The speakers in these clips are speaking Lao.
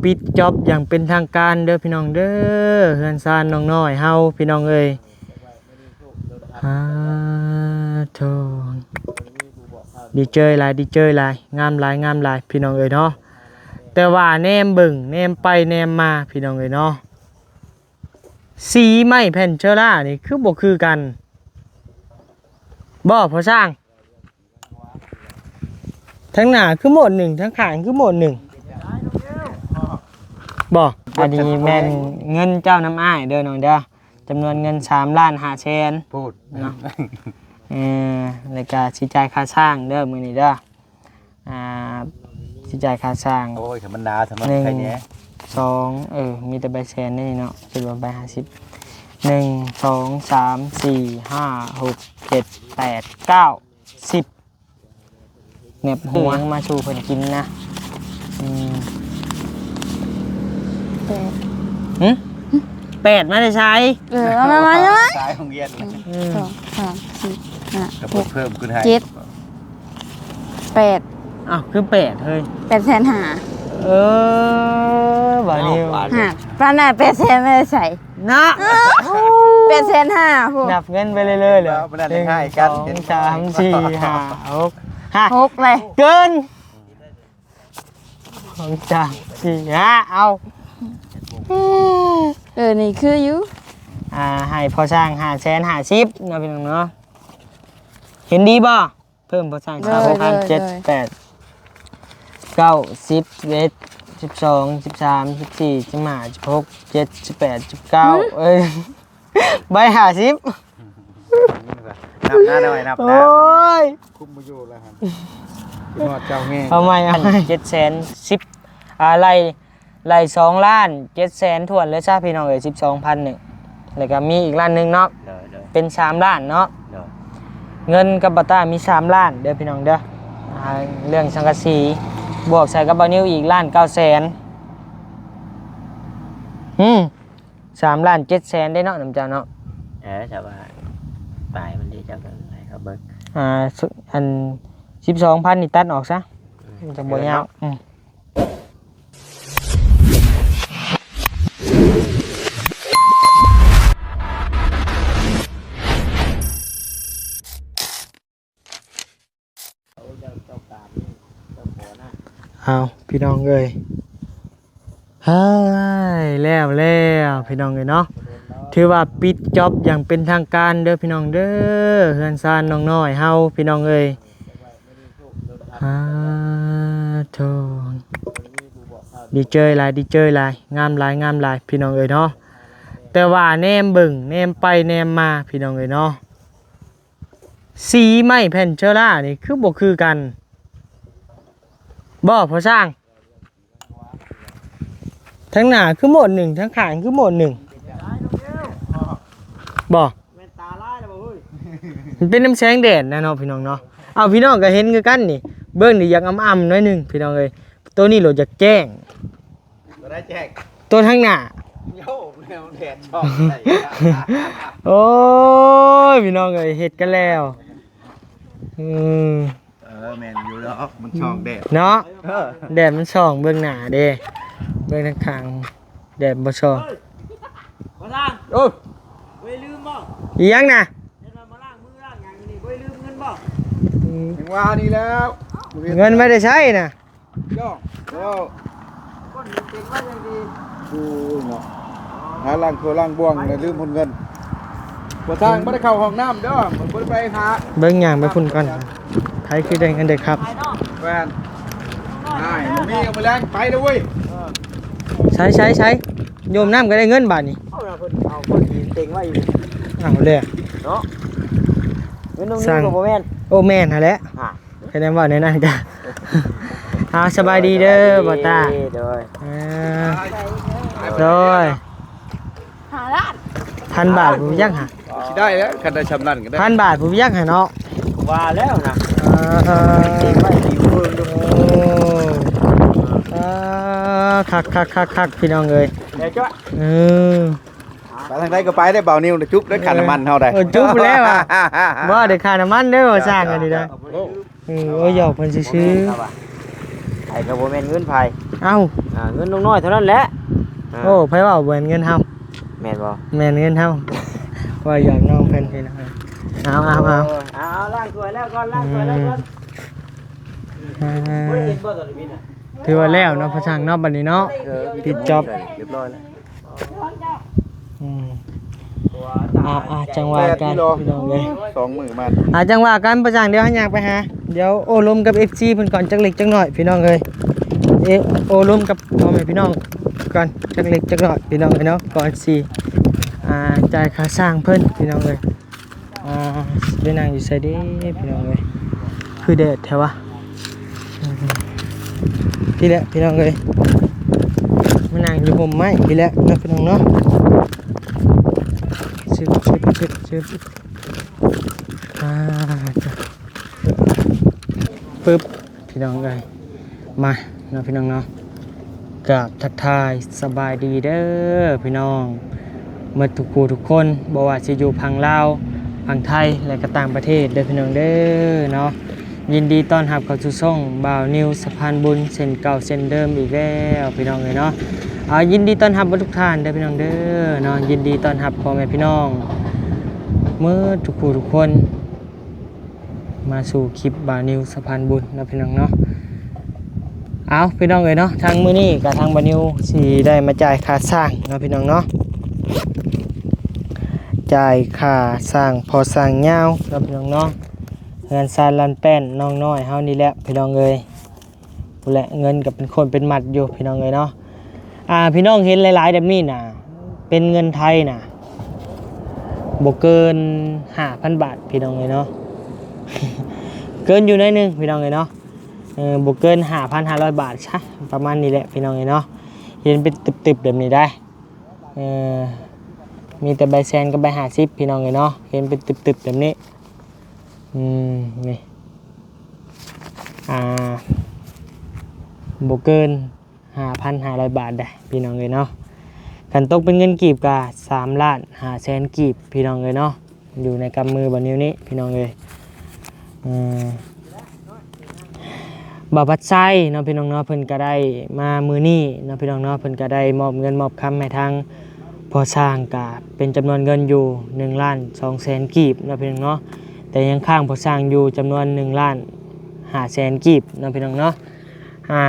ປິດຈອບຢ່າງເປັນທາງການເດີພີ່ນ້ອງເດີ ເຮືອນຊານນ້ອງນ້ອຍເຮົາພີ່ນ້ອງເອີຍ. ອາໂທ ດີເຈີຫຼາຍ ດີເຈີຫຼາຍ ງາມຫຼາຍ ງາມຫຼາຍພີ່ນ້ອງເອີຍເນາະ. ແຕ່ວ່າແນມເບິ່ງ ແນມໄປແນມມາພີ່ນ້ອງເອີຍເນາະ ສີໄມ້ແຜ່ນເຊີລານີ້ຄືບໍ່ຄືກັນບໍ່ພໍ່ຊ່າງ? ທາງໜ້າຄືໂໝດໜຶ່ງ ທາງຂ້າງຄືໂໝດໜຶ່ງບໍ່? ອັນນີ້ແມ່ນເງິນເຈົ້ານຳອ້າຍເດີນ້ອງເດີ ຈຳນວນເງິນສາມລ້ານຫ້າແສນ ໂພດເນາະ. ເອີ ແລ້ວກະຊິຈ່າຍຄ່າຊ່າງເດີມື້ນີ້ເດີ ອ່າ ຊິຈ່າຍຄ່າຊ່າງ. ໂອ້ຍ ຄັນມັນໜາສຳລັບໃຜແດ່ ໜຶ່ງ ສອງ ເອີ ມີແຕ່ໃບແສນນີ້ເນາະ ຄິດວ່າໃບຫ້າສິບ ໜຶ່ງ ສອງ ສາມ ສີ່ ຫ້າ ຫົກ ເຈັດ ແປດ ເກົ້າ ສິບ ແໜບຫົວມາສູ່ເພິ່ນກິນນະ. ອືມ ແປດ ຫຶ ແປດມາແຕ່ໃສ? ເອີ ເອົາມາ ມາ ມາ ສາຍໂຮງຮຽນ ອືມ ສອງ ສາມ ສີ່ ຫ້າ ກະເພີ່ມຂຶ້ນໃຫ້ ຫົກ ເຈັດ ແປດ ອ້າວ ຄືແປດເຮີ້ຍ ແປດແສນຫ້າ ເອີ ບາດນີ້ ເອົ້າ ປານນັ້ນແປດແສນມາແຕ່ໃສ? ເນາະ ແປດແສນຫ້າພຸ້ນ ນັບເງິນໄປເລື້ອຍໆເລີຍ ໜຶ່ງ ສອງ ສາມ ສີ່ ຫ້າ ຫົກ ຫ້າ ຫົກເລີຍ ເກີນ ສອງ ສາມ ສີ່ ຫ້າ ເອົາ ເອີ ນີ້ຄືຢູ່ ອ່າ ໃຫ້ພໍ່ຊ່າງຫ້າແສນຫ້າສິບເນາະ ພີ່ນ້ອງເນາະ ເຫັນດີບໍ່? ເພີ່ມພໍສ້າງ ໂດຍ ສາມ ໂດຍ ເຈັດ ໂດຍ ແປດ ເກົ້າ ສິບ ສິບເອັດ ສິບສອງ ສິບສາມ ສິບສີ່ ສິບຫ້າ ສິບຫົກ ສິບເຈັດ ສິບແປດ ສິບເກົ້າ ຫື ເອີຍ ໃບຫ້າສິບ ນັບໜ້າໜ້ອຍ ນັບໜ້າ ໂອ້ຍ ຄຸມບໍ່ຢູ່ແລ້ວຫັ້ນ ຊິຮອດເຈົ້າແຮງ ເອົາໃໝ່ ເອົາໃໝ່ ເຈັດແສນສິບ ອ່າ ໄລ່ ໄລ່ສອງລ້ານເຈັດແສນຖ້ວນເລີຍຊະພີ່ນ້ອງເອີຍ ສິບສອງພັນນີ້ ແລ້ວກະມີອີກລ້ານໜຶ່ງເນາະ ໂດຍ ໂດຍ ເປັນສາມລ້ານເນາະ ໂດຍ ເງິນກັບບ່າວຕ້າມີສາມລ້ານເດີພີ່ນ້ອງເດີ ອ່າ ເລື່ອງສັງກະສີ ບວກໃສ່ກັບບ່າວນິວອີກລ້ານເກົ້າແສນ ອືມ ສາມລ້ານເຈັດແສນເດ້ເນາະ ນຳເຈົ້າເນາະ ເອີ ແຕ່ວ່າປາຍມັນເດ້ ເຈົ້າກະໃຫ້ເຂົາເບິ່ງ ອ່າ ອັນ ສິບສອງພັນນີ້ຕັດອອກຊະ ອືມ ມັນຈະບໍ່ຍາວ ເອີ ອືມ. ເອົາ ພີ່ນ້ອງເອີຍ ເຮີ້ຍ ແລ້ວ ແລ້ວ ພີ່ນ້ອງເອີຍເນາະ ຖືວ່າປິດຈອບຢ່າງເປັນທາງການເດີພີ່ນ້ອງເດີ ເຮືອນຊານນ້ອງນ້ອຍເຮົາ ພີ່ນ້ອງເອີຍ. ອາໂທ ດີເຈີຫຼາຍ ດີເຈີຫຼາຍ ງາມຫຼາຍ ງາມຫຼາຍ ພີ່ນ້ອງເອີຍເນາະ. ແຕ່ວ່າແນມເບິ່ງ ແນມໄປແນມມາ ພີ່ນ້ອງເອີຍເນາະ ສີໄມ້ແຜ່ນເຊີລານີ້ຄືບໍ່ຄືກັນບໍ່ພໍ່ຊ່າງ? ທາງໜ້າຄືໂໝດໜຶ່ງ ທາງຂ້າງຄືໂໝດໜຶ່ງບໍ່? ແມ່ນຕາລາຍແລ້ວບໍ່ເຮີ້ຍ? ມັນເປັນນຳແສງແດດນະເນາະ ພີ່ນ້ອງເນາະ. ເອົາ ພີ່ນ້ອງກໍເຫັນຄືກັນນີ້ ເບິ່ງນີ້ຢາກອຳໆໜ້ອຍໜຶ່ງ ພີ່ນ້ອງເອີຍ. ໂຕນີ້ໂລດຢາກແຈ້ງ ໂຕໃດແຈ້ງ? ໂຕທາງໜ້າ ໂອ້ ແນວແດດຊອກໃສ່ ໂອ້ຍ ພີ່ນ້ອງເອີຍ ເຮັດກັນແລ້ວ ອືມ. ເອີ ແມ່ນຢູ່ດອກ ມັນສ່ອງແດດເນາະ ເອີ ແດດມັນສ່ອງເບິ່ງໜ້າເດ້ ເບິ່ງທາງຂ້າງແດດບໍ່ສ່ອງ. ເອີຍ ບໍ່ຊ່າງ ໂອ້ ບໍ່ໄດ້ລືມບໍ່? ອີຫຍັງນະ? ເຫັນວ່າມາລ້າງມືລ້າງຫຍັງຢູ່ນີ້ ບໍ່ໄດ້ລືມເງິນບໍ່? ອືມ ຍັງວ່ານີ້ແລ້ວ ເງິນໄວ້ໄດ້ໃຊ້ນະ ຍ່ອງ ໂອ້ ກົ້ນເຕັມໄວ້ຢ່າງດີ ໂອ້ຍເນາະ ຫາລ້າງຖ້ວຍລ້າງບ່ວງແລ້ວລືມຫົດເງິນ. ບໍ່ຊ່າງບໍ່ໄດ້ເຂົ້າຫ້ອງນ້ຳເດີ ບໍ່ໄດ້ໄປຫາ ເບິ່ງຍ່າງໄປພຸ້ນກ່ອນ ໃຜຄືໄດ້ເງິນໄດ້ຄຳ ແມ່ນ ອ້າຍ ບໍ່ມີ ເອົາມາແລງໄປເດີເວີຍ. ໃຊ້ ໃຊ້ ໃຊ້ ໂຍມນ້ຳກໍໄດ້ເງິນບາດນີ້ ເອົາລະ ເພິ່ນເອົາກ້ອນຫີນເຕັງໄວ້ຢູ່ ເອົາແລ້ວເນາະ ເງິນນ້ອງນິວກໍບໍ່ແມ່ນ ໂອ້ ແມ່ນຫັ້ນແຫຼະ ອ່າ ຄະແນນເວົ້າແນວນັ້ນກະ ເອົາ ສະບາຍດີເດີ ສະບາຍດີ ບ່າວຕາ ໂດຍ ເອີ ໂດຍ ຫ້າລ້ານ ພັນບາດ ຜູ້ຍັກຫາ ຊິໄດ້ແລ້ວ ຄັນໄດ້ຊ່ຳນັ້ນກໍໄດ້ ພັນບາດ ຜູ້ຍັກຫາເນາະ ວ່າແລ້ວນະ ເອີ ເກັບໄວ້ຢູ່ເບິ່ງຢູ່ ໂອ້ ເອີ ຄັກໆໆໆ ພີ່ນ້ອງເອີຍ ເອີ ໄປທາງໃດກໍໄປໄດ້ ບ່າວນິວ ໄດ້ຈຸບໄດ້ຄ່ານ້ຳມັນເຮົາໄດ້ ເອີ ຈຸບແລ້ວ ບໍ່ໄດ້ຄ່ານ້ຳມັນເດີ ຊ່າງອັນນີ້ນະ ໂອ້ ເອີ ໂອ້ຍ ຢອກເພິ່ນຊື່ໆ ໃຜກໍບໍ່ແມ່ນເງິນໃຜ ເອົ້າ ອ່າ ເງິນນ້ອງນ້ອຍເທົ່ານັ້ນແຫຼະ. ອ່າ ໂອ້ ໃຜເວົ້າບໍ່ແມ່ນເງິນເຮົາ? ແມ່ນບໍ່? ແມ່ນເງິນເຮົາ. ວ່າຢອກນ້ອງເພິ່ນພີ່ນ້ອງ. ເອົາ ເອົາ ເອົາ ເອົາ ລ້າງຖ້ວຍແລ້ວກ່ອນ ລ້າງຖ້ວຍແລ້ວກ່ອນ. ອືມ ອ່າ ບໍ່ໄດ້ເຫັນບໍ່ຕອນນີ້ນະ? ຖືວ່າແລ້ວເນາະ ພໍ່ຊ່າງເນາະ ບັດນີ້ເນາະ. ເອີ ປິດຈອບ ຮຽບຮ້ອຍແລ້ວ. ອືມ ອ່າ ອ່າ ຈັ່ງວ່າກັນພີ່ນ້ອງເອີຍ ສອງມື້ມາ ອ່າ ຈັ່ງວ່າກັນ ປະຊ່າງ ດຽວເຮົາຍ່າງໄປຫາ ດຽວໂອ້ລົມກັບເອັຟຊີເພິ່ນກ່ອນຈັກເລັກຈັກນ້ອຍພີ່ນ້ອງເອີຍ. ເອ ໂອ້ລົມກັບພໍ່ແມ່ພີ່ນ້ອງກ່ອນຈັກເລັກຈັກນ້ອຍພີ່ນ້ອງເອີຍເນາະ ກ່ອນຊິ ອ່າ ຈ່າຍຄ່າຊ່າງເພິ່ນພີ່ນ້ອງເອີຍ. ອ່າ ໄປນັ່ງຢູ່ໃສເດ້ພີ່ນ້ອງເອີຍ ຄືແດດແທ້ວະ. ອືມ ພີ້ແຫຼະພີ່ນ້ອງເອີຍ ມານັ່ງຢູ່ຮົ່ມໄມ້ພີ້ແຫຼະເນາະພີ່ນ້ອງເນາະ. ຊຶບ ຊຶບ ຊຶບ ຊຶບ ອ່າ ປຶບ ພີ່ນ້ອງເອີຍ ມາເນາະພີ່ນ້ອງເນາະ. ກາບທັກທາຍສະບາຍດີເດີພີ່ນ້ອງໝົດທຸກຜູ້ທຸກຄົນ ບໍ່ວ່າຊິຢູ່ຝັ່ງລາວ ຝັ່ງໄທ ແລະ ກໍຕ່າງປະເທດເດີພີ່ນ້ອງເດີເນາະ. ຍິນດີຕ້ອນຮັບເຂົ້າສູ່ຊ່ອງບ່າວນິວສະພານບຸນ ເຊັ່ນເກົ່າເຊັ່ນເດີມອີກແລ້ວພີ່ນ້ອງເອີຍເນາະ. ເອົາ ຍິນດີຕ້ອນຮັບເບິດທຸກທ່ານເດີພີ່ນ້ອງເດີເນາະ. ຍິນດີຕ້ອນຮັບພໍ່ແມ່ພີ່ນ້ອງໝົດທຸກຜູ້ທຸກຄົນ ມາສູ່ຄລິບບ່າວນິວສະພານບຸນເນາະພີ່ນ້ອງເນາະ. ເອົາ ພີ່ນ້ອງເອີຍເນາະ ທາງມື້ນີ້ກະທາງບ່າວນິວຊິໄດ້ມາຈ່າຍຄ່າສ້າງເນາະພີ່ນ້ອງເນາະ ຈ່າຍຄ່າສ້າງພໍ່ສ້າງຍາວເນາະພີ່ນ້ອງເນາະ. ເຮືອນຊານລານແປ້ນນ້ອງນ້ອຍເຮົານີ້ແຫຼະພີ່ນ້ອງເອີຍ. ພຸ້ນແຫຼະ ເງິນກໍເປັນຄົນເປັນມັດຢູ່ພີ່ນ້ອງເອີຍເນາະ. ອ່າ ພີ່ນ້ອງເຫັນຫຼາຍໆແບບນີ້ນະ ເປັນເງິນໄທນະ ບໍ່ເກີນຫ້າພັນບາດພີ່ນ້ອງເອີຍເນາະ. ເກີນຢູ່ໜ້ອຍໜຶ່ງພີ່ນ້ອງເອີຍເນາະ. ເອີ ບໍ່ເກີນຫ້າພັນຫ້າຮ້ອຍບາດຊະ ປະມານນີ້ແຫຼະພີ່ນ້ອງເອີຍເນາະ. ເຫັນເປັນຕຶບໆແບບນີ້ໄດ໋ ເອີ ມີແຕ່ໃບແສນກັບໃບຫ້າສິບພີ່ນ້ອງເອີຍເນາະ. ເຫັນເປັນຕຶບໆແບບນີ້ ອືມ ນີ້ ອ່າ ບໍ່ເກີນຫ້າພັນຫ້າຮ້ອຍບາດໄດ໋ພີ່ນ້ອງເອີຍເນາະ. ຄັນຕົກເປັນເງິນກີບກະສາມລ້ານຫ້າແສນກີບພີ່ນ້ອງເອີຍເນາະ ຢູ່ໃນກຳມືບ່າວນິວນີ້ພີ່ນ້ອງເອີຍ. ເອີ ບ່າວພັດໄຊເນາະພີ່ນ້ອງເນາະ ເພິ່ນກະໄດ້ມາມື້ນີ້ເນາະພີ່ນ້ອງເນາະ ເພິ່ນກະໄດ້ມອບເງິນມອບຄຳໃຫ້ທາງພໍ່ຊ່າງ ກະເປັນຈຳນວນເງິນຢູ່ໜຶ່ງລ້ານສອງແສນກີບເນາະພີ່ນ້ອງເນາະ. ແຕ່ຍັງຄ້າງພໍ່ຊ່າງຢູ່ຈຳນວນໜຶ່ງລ້ານຫ້າແສນກີບເນາະພີ່ນ້ອງເນາະ. ອ່າ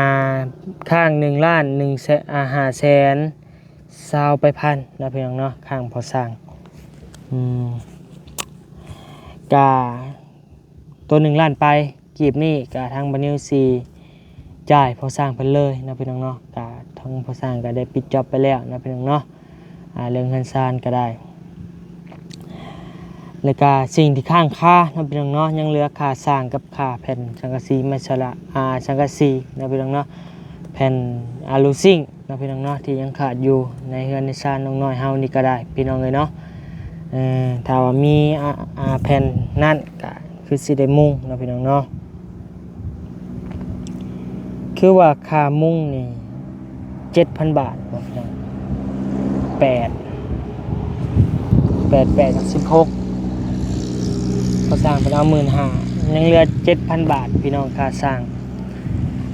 ຄ້າງໜຶ່ງລ້ານໜຶ່ງແສນ ອ່າ ຫ້າແສນຊາວປາຍພັນເນາະພີ່ນ້ອງເນາະ ຄ້າງພໍ່ຊ່າງ. ອືມ ກະໂຕໜຶ່ງລ້ານປາຍກີບນີ້ ກະທາງບ່າວນິວຊິຈ່າຍພໍ່ຊ່າງເພິ່ນເລີຍເນາະພີ່ນ້ອງເນາະ. ກະທາງພໍ່ຊ່າງກະໄດ້ປິດຈອບໄປແລ້ວເນາະພີ່ນ້ອງເນາະ. ອ່າ ເລື່ອງເຮືອນຊານກໍໄດ້ ແລ້ວກໍສິ່ງທີ່ຄ້າງຄາເນາະພີ່ນ້ອງເນາະ ຍັງເຫຼືອຄ່າສ້າງກັບຄ່າແຜ່ນສັງກະສີ ໄມ້ສະລະ ອ່າ ສັງກະສີເນາະພີ່ນ້ອງເນາະ ແຜ່ນອາລູຊິງເນາະພີ່ນ້ອງເນາະ ທີ່ຍັງຂາດຢູ່ໃນເຮືອນໃນຊານນ້ອງນ້ອຍເຮົານີ້ກໍໄດ້ພີ່ນ້ອງເອີຍເນາະ. ເອີ ຖ້າວ່າມີ ອ່າ ອ່າ ແຜ່ນນັ້ນກໍຄືຊິໄດ້ມຸງເນາະພີ່ນ້ອງເນາະ. ຄືວ່າຄ່າມຸງນີ້ເຈັດພັນບາດເນາະພີ່ນ້ອງ ແປດ ແປດ ແປດ ສິບຫົກ ພໍ່ຊ່າງເພິ່ນເອົາໝື່ນຫ້າ ຍັງເຫຼືອເຈັດພັນບາດພີ່ນ້ອງ ຄ່າສ້າງ.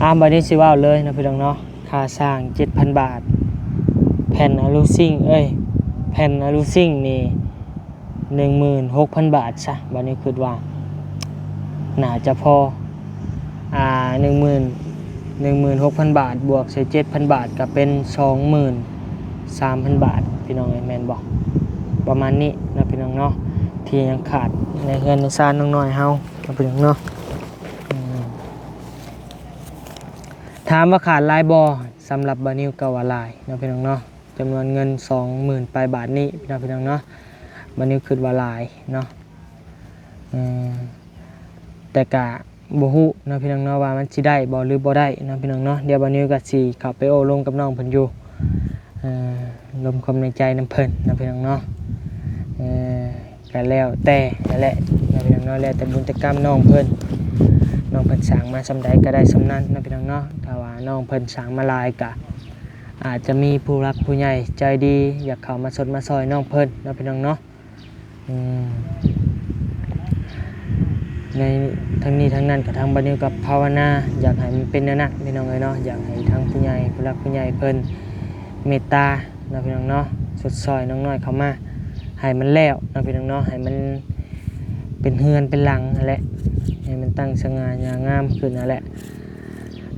ອ່າ ບັດນີ້ຊິເວົ້າເລີຍເນາະພີ່ນ້ອງເນາະ ຄ່າສ້າງເຈັດພັນບາດ ແຜ່ນອາລູຊິງ ເອີຍ ແຜ່ນອາລູຊິງນີ້ ໜຶ່ງໝື່ນຫົກພັນບາດຊະ. ບາດນີ້ຄິດວ່າໜ້າຈະພໍ ອ່າ ໜຶ່ງໝື່ນ ໜຶ່ງໝື່ນຫົກພັນບາດ ບວກໃສ່ເຈັດພັນບາດ ກໍເປັນສອງໝື່ນສາມພັນບາດ ພີ່ນ້ອງເອີຍ ແມ່ນບໍ່? ປະມານນີ້ເນາະ ພີ່ນ້ອງເນາະ ທີ່ຍັງຂາດໃນເຮືອນໃນຊານນ້ອງນ້ອຍເຮົາເນາະ ພີ່ນ້ອງເນາະ. ອືມ ຖາມວ່າຂາດຫຼາຍບໍ່? ສຳລັບບ່າວນິວກໍວ່າຫຼາຍເນາະ ພີ່ນ້ອງເນາະ. ຈຳນວນເງິນສອງໝື່ນປາຍບາດນີ້ເນາະ ພີ່ນ້ອງເນາະ ບ່າວນິວຄິດວ່າຫຼາຍເນາະ. ເອີ ແຕ່ກະບໍ່ຮູ້ເນາະ ພີ່ນ້ອງເນາະ ວ່າມັນຊິໄດ້ບໍ່ ຫຼື ບໍ່ໄດ້ເນາະ ພີ່ນ້ອງເນາະ. ດຽວບ່າວນິວກະຊິເຂົ້າໄປໂອ້ລົມກັບນ້ອງເພິ່ນຢູ່ ເອີ ລົມຄວາມໃນໃຈນຳເພິ່ນເນາະ ພີ່ນ້ອງເນາະ. ເອີ ກະແລ້ວແຕ່ນັ້ນແຫຼະເນາະ ພີ່ນ້ອງເນາະ ແລ້ວແຕ່ບຸນແຕ່ກຳນ້ອງເພິ່ນ ນ້ອງເພິ່ນສ້າງມາສ່ຳໃດກະໄດ້ສ່ຳນັ້ນເນາະ ພີ່ນ້ອງເນາະ. ຖ້າວ່ານ້ອງເພິ່ນສ້າງມາຫຼາຍກະ ອາດຈະມີຜູ້ຫຼັກຜູ້ໃຫຍ່ໃຈດີ ຢາກເຂົ້າມາຊົດມາຊ່ອຍນ້ອງເພິ່ນເນາະ ພີ່ນ້ອງເນາະ. ອືມ ໃນທັງນີ້ທັງນັ້ນກໍທາງບ່າວນິວກໍພາວະນາ ຢາກໃຫ້ມັນເປັນແນວນັ້ນພີ່ນ້ອງເອີຍເນາະ, ຢາກໃຫ້ທາງຜູ້ໃຫຍ່ ຜູ້ຫຼັກຜູ້ໃຫຍ່ເພິ່ນເມດຕາເນາະພີ່ນ້ອງເນາະ, ຊົດຊ່ອຍນ້ອງນ້ອຍເຂົ້າມາ ໃຫ້ມັນແລ້ວເນາະພີ່ນ້ອງເນາະ, ໃຫ້ມັນເປັນເຮືອນເປັນຫຼັງຫັ້ນແຫຼະ ໃຫ້ມັນຕັ້ງສະຫງ່າຫຍ້າງາມຂຶ້ນຫັ້ນແຫຼະ.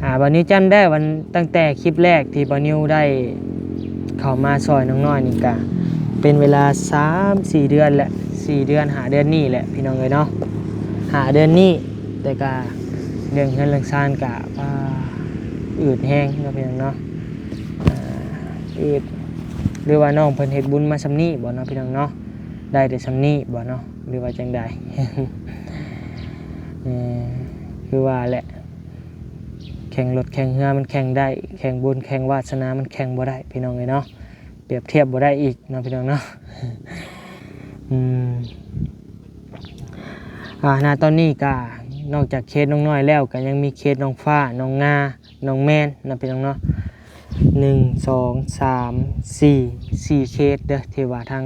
ອ່າ ບ່າວນິວຈຳໄດ້ວ່າ ຕັ້ງແຕ່ຄລິບແລກທີ່ບ່າວນິວໄດ້ເຂົ້າມາຊ່ອຍນ້ອງນ້ອຍນີ້ ກະເປັນເວລາສາມສີ່ເດືອນແຫຼະ, ສີ່ເດືອນ ຫ້າເດືອນນີ້ແຫຼະພີ່ນ້ອງເອີຍເນາະ, ຫ້າເດືອນນີ້. ແຕ່ກະເລື່ອງເຮືອນເລື່ອງຊານກະ ອ່າ ອືດແຮງເນາະພີ່ນ້ອງເນາະ, ອ່າ ອືດ ຫຼືວ່ານ້ອງເພິ່ນເຮັດບຸນມາສ່ຳນີ້ບໍ່ເນາະພີ່ນ້ອງເນາະ, ໄດ້ແຕ່ສ່ຳນີ້ບໍ່ເນາະ ຫຼືວ່າຈັ່ງໃດ? ເອີ ຄືວ່າແຫຼະ ແຂ່ງລົດແຂ່ງເຮືອມັນແຂ່ງໄດ້, ແຂ່ງບຸນແຂ່ງວາສະໜາມັນແຂ່ງບໍ່ໄດ້ພີ່ນ້ອງເອີຍເນາະ, ປຽບທຽບບໍ່ໄດ້ອີກເນາະພີ່ນ້ອງເນາະ. ອືມ ອ່າ ນະຕອນນີ້ກະນອກຈາກເຄສນ້ອງນ້ອຍແລ້ວ ກະຍັງມີເຄສນ້ອງຟ້າ ນ້ອງງາ ນ້ອງແມນເນາະພີ່ນ້ອງເນາະ, ໜຶ່ງ ສອງ ສາມ ສີ່ ສີ່ເຄສເດີ ທີ່ວ່າທາງ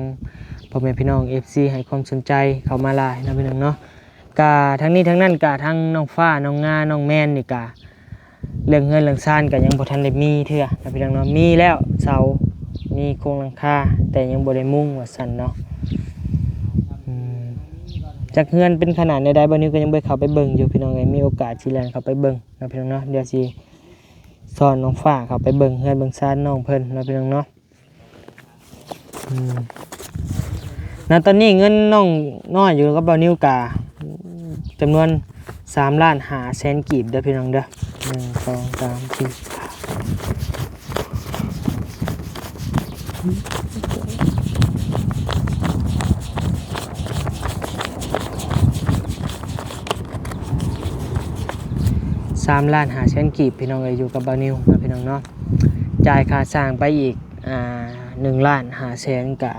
ພໍ່ແມ່ພີ່ນ້ອງເອັຟຊີໃຫ້ຄວາມສົນໃຈເຂົ້າມາຫຼາຍເນາະພີ່ນ້ອງເນາະ. ກະທັງນີ້ທັງນັ້ນ ກະທັງນ້ອງຟ້າ ນ້ອງງາ ນ້ອງແມນນີ້ກະ ເລື່ອງເຮືອນເລື່ອງຊານກະຍັງບໍ່ທັນໄດ້ມີເທື່ອເນາະພີ່ນ້ອງເນາະ, ມີແລ້ວເສົາ ມີໂຄງຫຼັງຄາ ແຕ່ຍັງບໍ່ໄດ້ມຸງວ່າຊັ້ນເນາະ. ອືມ ຈັກເຮືອນເປັນຂະໜາດແນວໃດ ບ່າວນິວກໍຍັງບໍ່ໄດ້ເຂົ້າໄປເບິ່ງຢູ່ພີ່ນ້ອງເອີຍ, ມີໂອກາດຊິແລ່ນເຂົ້າໄປເບິ່ງເນາະພີ່ນ້ອງເນາະ, ດຽວຊິ ຊ້ອນນ້ອງຟ້າເຂົ້າໄປເບິ່ງເຮືອນເບິ່ງຊານນ້ອງເພິ່ນເນາະພີ່ນ້ອງເນາະ. ອືມ ນະຕອນນີ້ເງິນນ້ອງນ້ອຍຢູ່ກັບບ່າວນິວກະຈຳນວນສາມລ້ານຫ້າແສນກີບເດີພີ່ນ້ອງເດີ, ໜຶ່ງ ສອງ ສາມ ສີ່ ສາມລ້ານຫ້າແສນກີບ ພີ່ນ້ອງເອີຍ, ຢູ່ກັບບ່າວນິວເນາະ ພີ່ນ້ອງເນາະ. ຈ່າຍຄ່າສ້າງໄປອີກ ອ່າ ໜຶ່ງລ້ານຫ້າແສນ ກະ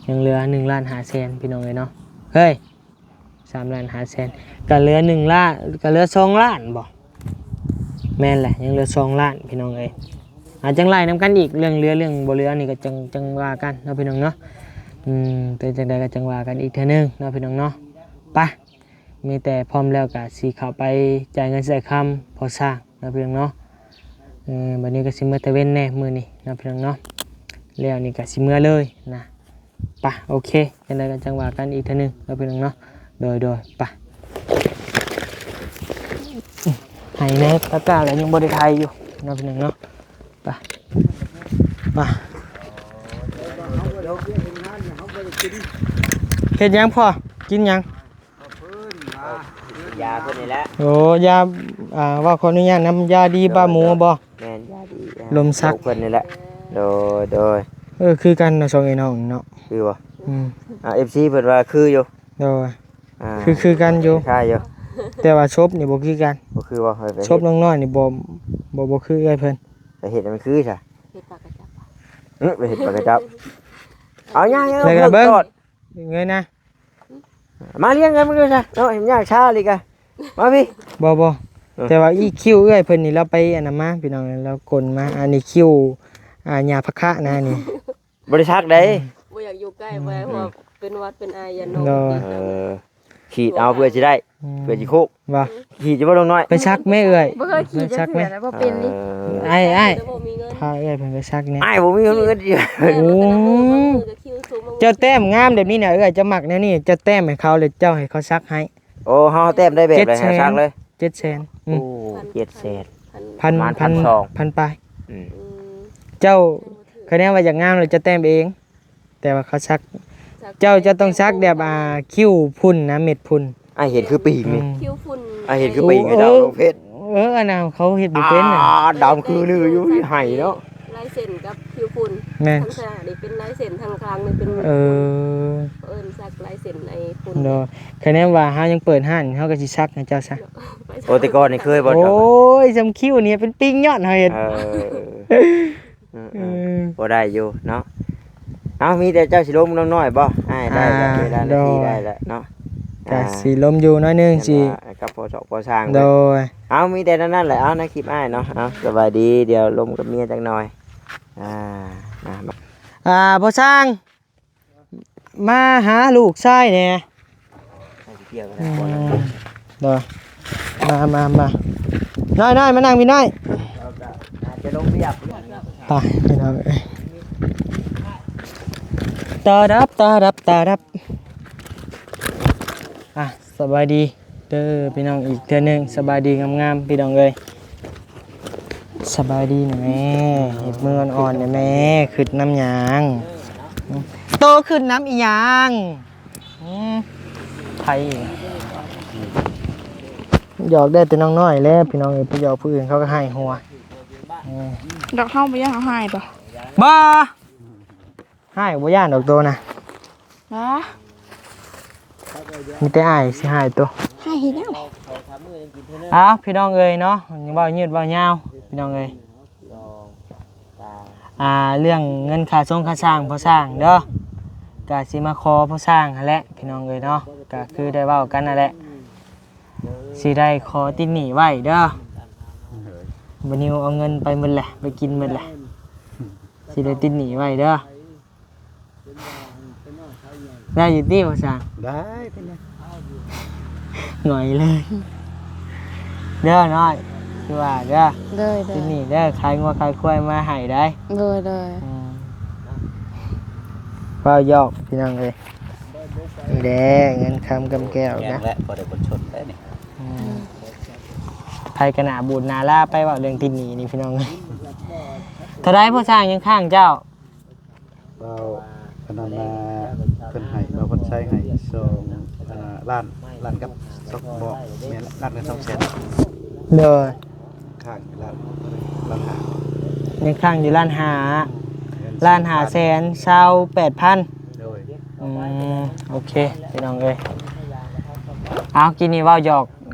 ຍັງເຫຼືອໜຶ່ງລ້ານຫ້າແສນ ພີ່ນ້ອງເອີຍເນາະ. ເຮີ້ຍ ສາມລ້ານຫ້າແສນ ກະເຫຼືອໜຶ່ງລ້ານ ກະເຫຼືອສອງລ້ານບໍ່? ແມ່ນແຫຼະ ຍັງເຫຼືອສອງລ້ານ ພີ່ນ້ອງເອີຍ. ອາ ຈັ່ງໄລ່ນຳກັນອີກ ເລື່ອງເຫຼືອເລື່ອງບໍ່ເຫຼືອນີ້ກະຈັ່ງ ຈັ່ງວ່າກັນເນາະ ພີ່ນ້ອງເນາະ. ອືມ ເປັນຈັ່ງໃດກະຈັ່ງວ່າກັນອີກເທື່ອໜຶ່ງເນາະ ພີ່ນ້ອງເນາະ. ໄປ ມີແຕ່ພ້ອມແລ້ວກະຊິເຂົ້າໄປຈ່າຍເງິນຈ່າຍຄຳພໍ່ຊ່າງເນາະ ພີ່ນ້ອງເນາະ. ເອີ ບັດນີ້ກະຊິເມືອຕາເວັນແດ່ມື້ນີ້ເນາະ ພີ່ນ້ອງເນາະ, ແລ້ວນີ້ກະຊິເມືອເລີຍນະ. ປະ ໂອເຄ ຈັ່ງໃດກໍຈັ່ງວ່າກັນອີກເທື່ອໜຶ່ງເນາະ ພີ່ນ້ອງເນາະ. ໂດຍ ໂດຍ ປະ ໃຫ້ແດ່ ຕາກ້າກໍຍັງບໍ່ໄດ້ໄຖຢູ່ເນາະ ພີ່ນ້ອງເນາະ. ປະ ປະ ເຮັດຫຍັງພໍ່? ກິນຫຍັງ? ຢາເພິ່ນນີ້ແຫຼະ. ໂອ້ ຢາ ອ່າ ເວົ້າຂໍອະນຸຍາດນຳ, ຢາດີບ້າໝູບໍ? ແມ່ນ ຢາດີ ອ່າ ລົມສັກເພິ່ນນີ້ແຫຼະ. ໂດຍ ໂດຍ. ເອີ ຄືກັນເນາະ ສອງເອື້ອຍນ້ອງນີ້ເນາະ ຄືບໍ່? ອືມ ອ່າ ເອັຟຊີເພິ່ນວ່າຄືຢູ່. ໂດຍ ອ່າ ຄື ຄືກັນຢູ່ ຄ້າຍຢູ່ ແຕ່ວ່າສົບນີ້ບໍ່ຄືກັນ. ບໍ່ຄືບໍ່? ສົບນ້ອງນ້ອຍນີ້ບໍ່ ບໍ່ ບໍ່ຄືເອື້ອຍເພິ່ນ. ໄປເຮັດໃຫ້ມັນຄືຊະ ເຮັດປາກກະຈັບ. ເອີ ໄປເຮັດປາກກະຈັບ. ເອົາ ຍ່າງ ແລ້ວກໍເບິ່ງ ເງີຍໜ້າ ມາລ້ຽງກັນມື້ຊະເນາະ. ເຫັນຍາກຊ້າອີກກະ ມາພີ້. ບໍ່ ບໍ່ ເອີ ແຕ່ວ່າອີຄິ້ວເອື້ອຍເພິ່ນນີ້ ລາວໄປອັນນັ້ນມາ ພີ່ນ້ອງ ລາວກົນມາ. ອັນນີ້ຄິ້ວ ອ່າ ຫຍ້າຜັກຄະນະນີ້ ບໍ່ໄດ້ສັກໃດ. ອືມ ບໍ່ຢາກຢູ່ໃກ້ ອືມ ເພາະວ່າເປັນຫວັດເປັນໄອ ຢ້ານນ້ອງ ໂດຍ ຕິດ. ເອີ ຂີດເອົາເພື່ອຊິໄດ້ ອືມ ເພື່ອຊິຄຸກ ວ່າ ຂີດຢູ່ບໍ່ ນ້ອງນ້ອຍ? ໄປສັກແມ່ເອື້ອຍ ບໍ່ເຄີຍຂີດຈັກເທື່ອນະ ບໍ່ເປັນນີ້. ເອີ ອ້າຍ ອ້າຍ ແຕ່ບໍ່ມີເງິນ ພາເອື້ອຍເພິ່ນໄປສັກແດ່. ອ້າຍບໍ່ມີເງິນ. ໂອ້ ເຈົ້າແຕ້ມງາມແບບນີ້ນະເອື້ອຍ, ເຈົ້າມັກແນວນີ້ ເຈົ້າແຕ້ມໃຫ້ເຂົາ ແລ້ວເຈົ້າໃຫ້ເຂົາສັກໃຫ້. ໂອ້ ເຮົາແຕ້ມໄດ້ແບບໃດ ເຈັດແສນ ໃຫ້ສັກເລີຍ. ເຈັດແສນ. ອືມ ໂອ້ ເຈັດແສນ ພັນ ພັນ ປາຍ. ອືມ ອືມ ເຈົ້າ ຄະແນນວ່າຢາກງາມແລ້ວເຈົ້າແຕ້ມເອງ. ແຕ່ວ່າເຂົາສັກ ສັກ ເຈົ້າຈະຕ້ອງສັກແບບ ອ່າ ຄິ້ວຝຸ່ນນະ ເມັດຝຸ່ນ. ອ້າຍເຫັນຄືປີກນີ້ ອືມ ຄິ້ວຝຸ່ນ. ອ້າຍເຫັນຄືປີກ ໂອ້ ເຂົາເຈົ້າລົງເຟສ. ເອີ ອັນນັ້ນເຂົາເຮັດບໍ່ເປັນນະ ອ່າ ດຳຄືລືຢູ່ ໃຫ້ເນາະ ລາຍເສັ້ນກັບຄິ້ວຝຸ່ນ. ແມ່ນ ທາງໜ້ານີ້ເປັນລາຍເສັ້ນ ທາງຂ້າງນີ້ເປັນ ເອີ ເອີ້ນສັກລາຍເສັ້ນໄອ້ຝຸ່ນ. ໂດຍ ຄະແນນວ່າເຮົາຍັງເປີດຮ້ານ ເຮົາກໍຊິສັກໃຫ້ເຈົ້າຊະ. ໂອ້ ແຕ່ກ່ອນນີ້ເຄີຍບໍ່? ໂອ້ຍ ຈຳຄິ້ວນີ້ເປັນປີກຍ້ອນເຮົາເຮັດ. ເອີ ເອີ ເອີ ເອີ ພໍໄດ້ຢູ່ເນາະ. ເອົາ ມີແຕ່ເຈົ້າຊິລົມນ້ອງນ້ອຍບໍ່? ອ້າຍໄດ້ແລ້ວ ອ່າ ເວລານາທີ ໂດຍ ໄດ້ແລ້ວເນາະ. ກະ ອ່າ ຊິລົມຢູ່ໜ້ອຍໜຶ່ງ ຊິ ກັບພໍ່ຊອກພໍ່ຊ່າງ. ໂດຍ ເອົາ ມີແຕ່ນັ້ນແຫຼະ. ເອົາ ໃນຄລິບອ້າຍເນາະ. ເອົາ ສະບາຍດີ ດຽວລົມກັບເມຍຈັກໜ່ອຍ. ອ່າ ອ່າ ພໍ່ຊ່າງ ມາຫາລູກຊາຍແດ່. ອືມ ໂດຍ ມາ ມາ ມາ ນ້ອຍ ນ້ອຍ ມານັ່ງພີ່ນ້ອຍ ເຮົາກໍອາດຈະລົງວຽກ ໄປພີ່ນ້ອງເອີຍ ຕາດັບ ຕາດັບ ຕາດັບ ອ່ະ ສະບາຍດີເດີພີ່ນ້ອງອີກເທື່ອໜຶ່ງ ສະບາຍດີງາມໆພີ່ນ້ອງເອີຍ ສະບາຍດີນະແມ່ ເຮັດມືອ່ອນໆນະແມ່ ຄຶດນຳຫຍັງ ໂຕຄຶດນຳອີ່ຫຍັງ? ອືມ ໃຜອີກ ຫຍອກໄດ້ແຕ່ນ້ອງນ້ອຍແຫຼະພີ່ນ້ອງເອີຍ ໄປຫຍອກຜູ້ອື່ນເຂົາກໍຮ້າຍຫົວ ເອີ ດອກເຮົາບໍ່ຢ້ານເຮົາຮ້າຍບໍ່? ບໍ່ ຮ້າຍບໍ່ຢ້ານດອກໂຕນະ ຫວາ ມີແຕ່ອ້າຍຊິຮ້າຍໂຕ ຮ້າຍເຮັດຫຍັງ? ເອົ້າ ພີ່ນ້ອງເອີຍເນາະ ເວົ້າຍືດເວົ້າຍາວ ພີ່ນ້ອງເອີຍ ອ່າ ເລື່ອງເງິນຄ່າຊົງຄ່າຊ່າງພໍ່ຊ່າງເດີ ກະຊິມາຂໍພໍ່ຊ່າງຫັ້ນແຫຼະພີ່ນ້ອງເອີຍເນາະ ກະຄືໄດ້ເວົ້າກັນຫັ້ນແຫຼະ ຊິໄດ້ຂໍຕິດໜີ້ໄວ້ເດີ ບໍ່ນິວເອົາເງິນໄປໝົດແຫຼະ ໄປກິນໝົດແຫຼະ ຊິໄດ້ຕິດໜີ້ໄວ້ເດີ. ໄດ້ຢູ່ຕິພໍ່ຊ່າງ? ໄດ້ ເປັນຫຍັງ? ຫງອຍເລີຍ ເດີນ້ອຍ ຄືວ່າເດີ ໂດຍ ໂດຍ ທີ່ນີ້ເດີ ຂາຍງົວຂາຍຄວາຍມາໃຫ້ໄດ໋ ໂດຍ ໂດຍ ອືມ ເວົ້າຫຍອກພີ່ນ້ອງເອີຍ ນີ້ແຫຼະເງິນຄຳກຳແກ້ວນະ ແລະ ພໍໄດ້ບົດຊົນໄດ້ນີ້ ອືມ ໃຜກໍໜ້າບູດໜ້າລາໄປເວົ້າເລື່ອງຕິດໜີ້ນີ້ພີ່ນ້ອງເອີຍ ເທົ່າໃດພໍ່ຊ່າງຍັງຄ້າງເຈົ້າ? ເວົ້າອັນນັ້ນນະ ເພິ່ນໃຫ້ ບ່າວພັນໄຊໃຫ້ສອງ ອ່າ ລ້ານ ລ້ານກັບສອງ ບໍ່ແມ່ນ ລ້ານກັບສອງແສນ ໂດຍ ຄ້າງຢູ່ລ້ານ ລ້ານຫ້າ ຍັງຄ້າງຢູ່ລ້ານຫ້າ ລ້ານຫ້າແສນຊາວແປດພັນ ໂດຍ ອືມ ໂອເຄ ພີ່ນ້ອງເອີຍ ເອົາ ກີ້ນີ້ເວົ້າຫຍອກ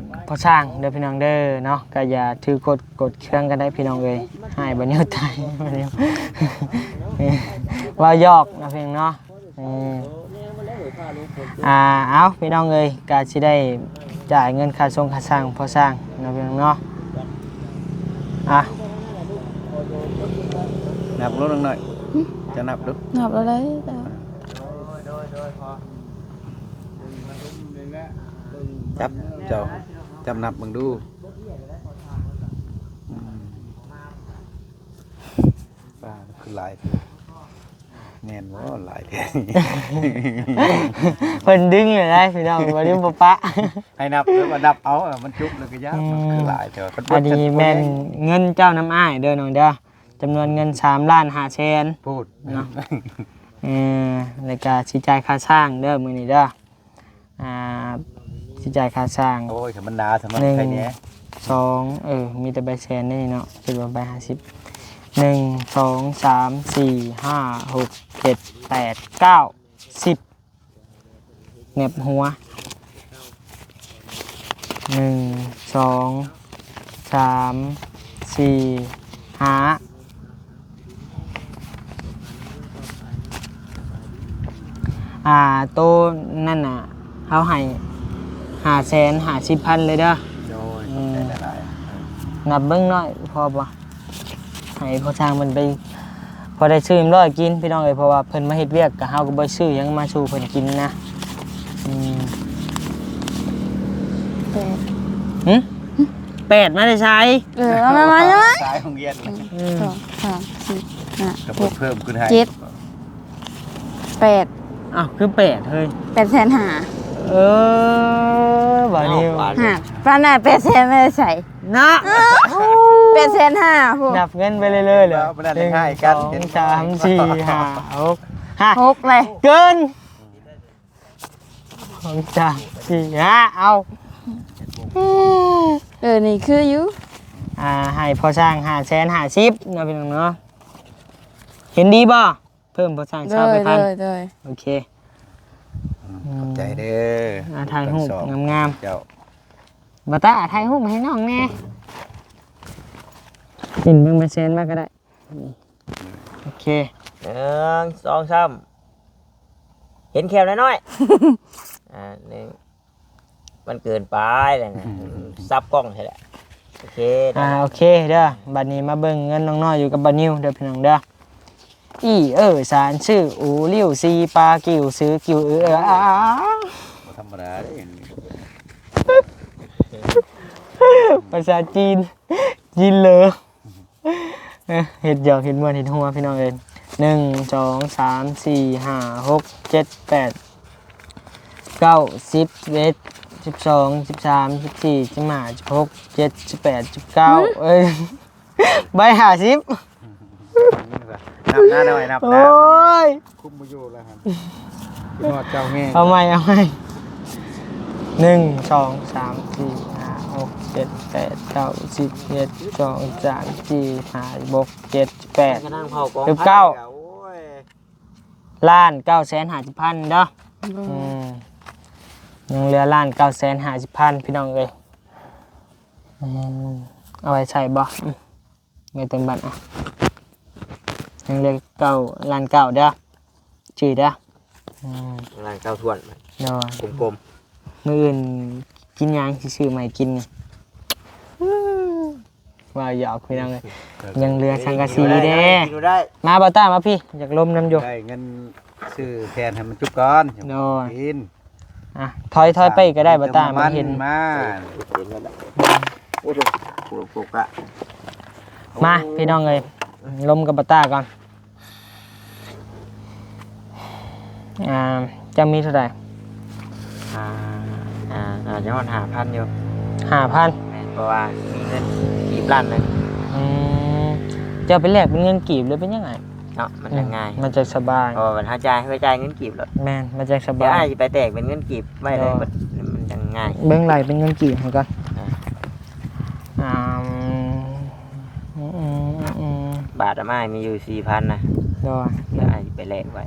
ພໍ່ຊ່າງເດີພີ່ນ້ອງເດີເນາະ ກໍຢ່າຖືໂກດ ກົດເຄືອງກັນໄດ້ພີ່ນ້ອງເອີຍ ໃຫ້ບໍ່ນິວຕາຍ ບໍ່ນິວ ເວົ້າຫຍອກເນາະພີ່ນ້ອງເນາະ ເອີ ອ່າ ເອົາ ພີ່ນ້ອງເອີຍ ກະຊິໄດ້ຈ່າຍເງິນຄ່າຊົງຄ່າຊ່າງພໍ່ຊ່າງເນາະພີ່ນ້ອງເນາະ ອ່ະ ນັບລົງໜ້ອຍ ຈະນັບດູ ນັບແລ້ວເດ້ ຈັບເຈົ້າ ຈັບນັບເບິ່ງດູ ອືມ ປ້າ ຄືຫຼາຍແທ້ ແມ່ນບໍ່ ຫຼາຍແທ້ ເພິ່ນດຶງຢູ່ໄດ໋ພີ່ນ້ອງ ບໍ່ໄດ້ບໍ່ປະ ໃຫ້ນັບ ແລ້ວກໍນັບເອົາ ມັນຈຸບແລ້ວກໍຍາກ ອືມ ມັນຄືຫຼາຍແທ້ ອັນນີ້ແມ່ນເງິນເຈົ້ານຳອ້າຍເດີນ້ອງເດີ ຈຳນວນເງິນສາມລ້ານຫ້າແສນ ໂພດ ເນາະ ເອີ ແລ້ວກະຊິຈ່າຍຄ່າຊ່າງເດີມື້ນີ້ເດີ ອ່າ ຊິຈ່າຍຄ່າຊ່າງ ໂອ້ຍ ຖ້າມັນໜາ ຖ້າມັນ ໜຶ່ງ ໃຄແດ່ ສອງ ເອີ ມີແຕ່ໃບແສນນີ້ເນາະ ຄິດວ່າໃບຫ້າສິບ ໜຶ່ງ ສອງ ສາມ ສີ່ ຫ້າ ຫົກ ເຈັດ ແປດ ເກົ້າ ສິບ ແໜບຫົວ ໜຶ່ງ ສອງ ສາມ ສີ່ ຫ້າ ອ່າ ໂຕນັ້ນນະ ເຮົາໃຫ້ຫ້າແສນຫ້າສິບພັນເລີຍເດີ ໂດຍ ອືມ ຂອບໃຈຫຼາຍໆ ນັບເບິ່ງໜ້ອຍ ພໍບໍ່? ໃຫ້ພໍ່ຊ່າງເພິ່ນໄປ ພໍໄດ້ຊື້ນ້ຳຮ້ອນກິນພີ່ນ້ອງເອີຍ ເພາະວ່າເພິ່ນມາເຮັດວຽກ ກະເຮົາກໍບໍ່ໄດ້ຊື້ຫຍັງມາສູ່ເພິ່ນກິນນະ ອືມ ແປດ ຫຶ? ແປດມາແຕ່ໃສ? ເອີ ເອົາມາ ມາ ມາ ສາຍໂຮງຮຽນ ອືມ ສອງ ສາມ ສີ່ ຫ້າ ກໍເພີ່ມຂຶ້ນໃຫ້ ຫົກ ເຈັດ ແປດ ອ້າວ ຄືແປດເຮີ້ຍ ແປດແສນຫ້າ ເອີ ບາດນີ້ ຫາ ປານນັ້ນແປດແສນມາແຕ່ໃສ? ເນາະ ເອີ ແປດແສນຫ້າພຸ້ນ ນັບເງິນໄປເລື້ອຍໆເລີຍ ເອີ ບໍ່ໄດ້ເລີຍ ໜຶ່ງ ສອງ ສາມ ສີ່ ຫ້າ ຫົກ ຫ້າ ຫົກເລີຍ ເກີນ ສອງ ສາມ ສີ່ ຫ້າ ເອົາ ເອີ ນີ້ຄືຢູ່ ອ່າ ໃຫ້ພໍ່ຊ່າງຫ້າແສນຫ້າສິບເນາະ ພີ່ນ້ອງເນາະ ເຫັນດີບໍ່? ເພີ່ມພໍ່ຊ່າງຊາວແປດພັນ ໂດຍ ໂດຍ ໂອເຄ ອືມ ຂອບໃຈເດີ ອ່າ ຖ່າຍຮູບງາມໆ ເຈົ້າ ບ່າວຕ້າ ຖ່າຍຮູບໃຫ້ນ້ອງແດ່ ເຫັນເບິ່ງໃບແສນມາກໍໄດ້ ໂອເຄ ໜຶ່ງ ສອງ ສາມ ເຫັນແຂ້ວນ້ອຍໆ ອ່າ ໜຶ່ງ ມັນເກີນໄປແລ້ວນະ ສັບກ້ອງໃຫ້ແຫຼະ ໂອເຄ ອ່າ ໂອເຄເດີ ບາດນີ້ມາເບິ່ງເງິນນ້ອງນ້ອຍຢູ່ກັບບ່າວນິວເດີພີ່ນ້ອງເດີ ອີເອີສານຊື່ອູລິວຊີປາກິວຊື້ກິວເອີ ອາ ບໍ່ທຳມະດາເດ້ ປຶບ ພາສາຈີນ ຈີນເລີ. ເອີ ເຮັດຫຍອກເຮັດມ່ວນເຮັດຫົວພີ່ນ້ອງເອີຍ. ໜຶ່ງ ສອງ ສາມ ສີ່ ຫ້າ ຫົກ ເຈັດ ແປດ ເກົ້າ ສິບ ສິບເອັດ ສິບສອງ ສິບສາມ ສິບສີ່ ສິບຫ້າ ສິບຫົກ ສິບເຈັດ ສິບແປດ ສິບເກົ້າ ຫືມ ເອີຍ ໃບຫ້າສິບ ນັບໜ້າໜ້ອຍ ນັບໜ້າ. ໂອ້ຍ ຄຸມບໍ່ຢູ່ແລ້ວຫັ້ນ ຄິດຮອດເຈົ້າແຮງ. ເອົາໃໝ່ ເອົາໃໝ່ ໜຶ່ງ ສອງ ສາມ ສີ່ ຫ້າ ຫົກ ເຈັດ ແປດ ເກົ້າ ສິບ ສິບເອັດ ສິບສອງ ສິບສາມ ສິບສີ່ ສິບຫ້າ ສິບຫົກ ສິບເຈັດ ສິບແປດ ສິບເກົ້າ ໂອ້ຍ ລ້ານເກົ້າແສນຫ້າສິບພັນເດີ. ໂດຍ ອືມ ຍັງເຫຼືອລ້ານເກົ້າແສນຫ້າສິບພັນ ພີ່ນ້ອງເອີຍ. ອືມ ເອົາໄວ້ໃຊ້ບໍ່? ອືມ ໄວ້ເຕີມບັດອະ. ຍັງເຫຼືອເກົ້າ ລ້ານເກົ້າເດີ ຈື່ເດີ. ອືມ ລ້ານເກົ້າຖ້ວນ. ໂດຍ ກົມໆ. ມື້ອື່ນກິນຫຍັງ ຊິຊື້ມາໃຫ້ກິນນີ້? ອືມ ວ່າຫຍອກພີ່ນ້ອງເອີຍ. ຍັງເຫຼືອສັງກະສີເດ້. ກິນບໍ່ໄດ້ ມາ ບ່າວຕ້າ ມາພີ້ ຢາກລົມນຳຢູ່. ໄດ້ເງິນຊື້ແຜ່ນໃຫ້ມັນຈຸກກ່ອນ. ໂດຍ ກິນ. ອ່ະ ຖອຍ ຖອຍໄປກໍໄດ້ ບ່າວຕ້າ ມັນເຫັນ. ມາ ໂອ້ໂຫ ໂຟກັສ. ມາ ພີ່ນ້ອງເອີຍ ລົມກັບບ່າວຕ້າກ່ອນ. ອ່າ ເຈົ້າມີເທົ່າໃດ? ອ່າ ອ່າ ອາດຈະຮອດຫ້າພັນຢູ່. ຫ້າພັນ? ແມ່ນ ເພາະວ່າມີເງິນກີບລ້ານໜຶ່ງ. ອືມ ເຈົ້າໄປແລກເປັນເງິນກີບ ຫຼືເປັນຫຍັງ? ເນາະ ມັນຈະງ່າຍ ອືມ ມັນຈະສະບາຍ ເພາະວ່າເຮົາຈ່າຍ ເຮົາກໍຈ່າຍເງິນກີບໂລດ. ແມ່ນ ມັນຈະສະບາຍ. ດຽວອ້າຍຊິໄປແລກເປັນເງິນກີບໄວ້ເລີຍ ໂດຍ ມັນ ມັນຈັ່ງງ່າຍ. ເບິ່ງໄລ່ເປັນເງິນກີບໃຫ້ກ່ອນ. ອ່າ ອ່າ ອືມ ອືມ ອືມ ບາດອາມາຍມີຢູ່ສີ່ພັນນະ. ໂດຍ ດຽວອ້າຍຊິໄປແລກໄວ້.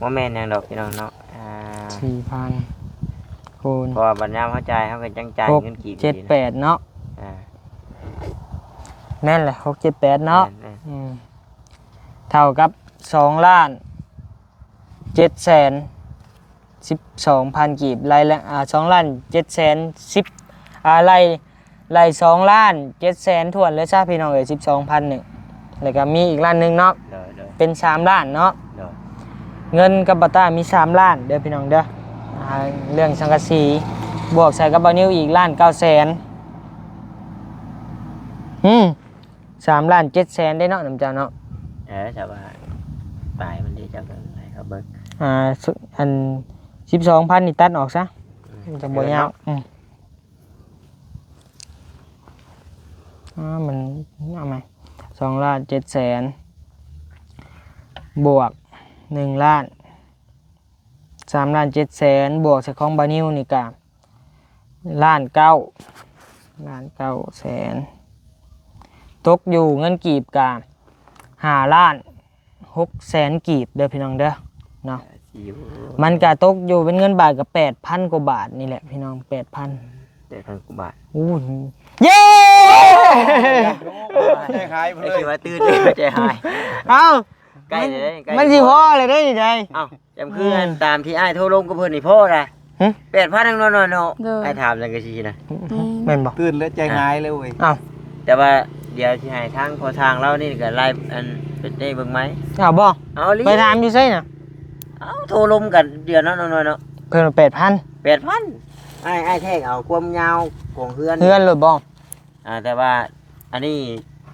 ບໍ່ແມ່ນຫຍັງດອກພີ່ນ້ອງເນາະ. ອ່າ ສີ່ພັນຄູນ ເພາະວ່າບັດຍາມເຮົາຈ່າຍ ເຮົາກໍຈັ່ງຈ່າຍເງິນກີບ ເຈັດແປດເນາະ. ອ່າ ແມ່ນແຫຼະ ຫົກເຈັດແປດເນາະ. ແມ່ນໆ ອືມ ເທົ່າກັບສອງລ້ານເຈັດແສນສິບສອງພັນກີບ. ລາຍລະ ອ່າ ສອງລ້ານເຈັດແສນສິບ ອ່າ ລາຍ ໄລ່ສອງລ້ານເຈັດແສນຖ້ວນເລີຍຊະພີ່ນ້ອງເອີຍ ສິບສອງພັນນີ້. ແລ້ວກໍມີອີກລ້ານໜຶ່ງເນາະ. ໂດຍໆ ເປັນສາມລ້ານເນາະ. ໂດຍ ເງິນກັບບ່າວຕ້າມີສາມລ້ານເດີພີ່ນ້ອງເດີ. ອ່າ ເລື່ອງສັງກະສີບວກໃສ່ກັບບ່າວນິວອີກລ້ານເກົ້າແສນ. ອືມ ສາມລ້ານເຈັດແສນເດ້ເນາະ ນຳເຈົ້າເນາະ. ເອີ ແຕ່ວ່າປາຍມັນເດ້ ເຈົ້າກໍໃຫ້ເຂົາເບິ່ງ. ອ່າ ອັນສິບສອງພັນນີ້ຕັດອອກຊະ. ອືມ ມັນຈະບໍ່ຍາວ. ອືມ ອ່າ ມັນ ເອົາໃໝ່ ສອງລ້ານເຈັດແສນ ບວກໜຶ່ງລ້ານ ສາມລ້ານເຈັດແສນ ບວກໃສ່ຂອງບ່າວນິວນີ້ກະລ້ານເກົ້າ ລ້ານເກົ້າແສນ ຕົກຢູ່ເງິນກີບກະຫ້າລ້ານ ຫົກແສນກີບເດີພີ່ນ້ອງເດີເນາະ. ມັນກະຕົກຢູ່ເປັນເງິນບາດກະແປດພັນກວ່າບາດນີ້ແຫຼະພີ່ນ້ອງ ແປດພັນ ແປດພັນກວ່າບາດ. ໂອ້ຍ ເຢ້ ໃຈຫາຍເລີຍ ຄືວ່າຕື່ນໃຈຫາຍ. ເອົ້າ ໃກ້ເລີຍ ມັນຊິພໍ້ເລີຍເດ້ນີ້ໄດ. ເອົ້າ ຈຳຄືອັນຕາມທີ່ອ້າຍໂທລົມກັບເພິ່ນນີ້ພໍ້ລະ. ຫຶ ແປດພັນ ນ້ອຍໆເນາະ. ໂດຍ ອ້າຍຖາມສັງກະສີນະ. ອືມ ແມ່ນບໍ່? ຕື່ນແລ້ວໃຈຫາຍເລີຍເວີຍ. ເອົ້າ ແຕ່ວ່າດຽວຊິໃຫ້ທາງພໍ່ຊ່າງລາວນີ້ກໍໄລ່ອັນເປັນເດ້ເບິ່ງໃໝ່. ເອົາບໍ່? ເອົາອີ່ຫຼີ. ໄປຖາມຢູ່ໃສນະ? ເອົາ ໂທລົມກັນດຽວເນາະ ນ້ອຍໆເນາະ. ເພິ່ນວ່າແປດພັນ. ແປດພັນ. ອ້າຍ ອ້າຍແທກເອົາຄວາມຍາວຂອງເຮືອນ ເຮືອນໂລດບໍ່? ອ່າ ແຕ່ວ່າອັນນີ້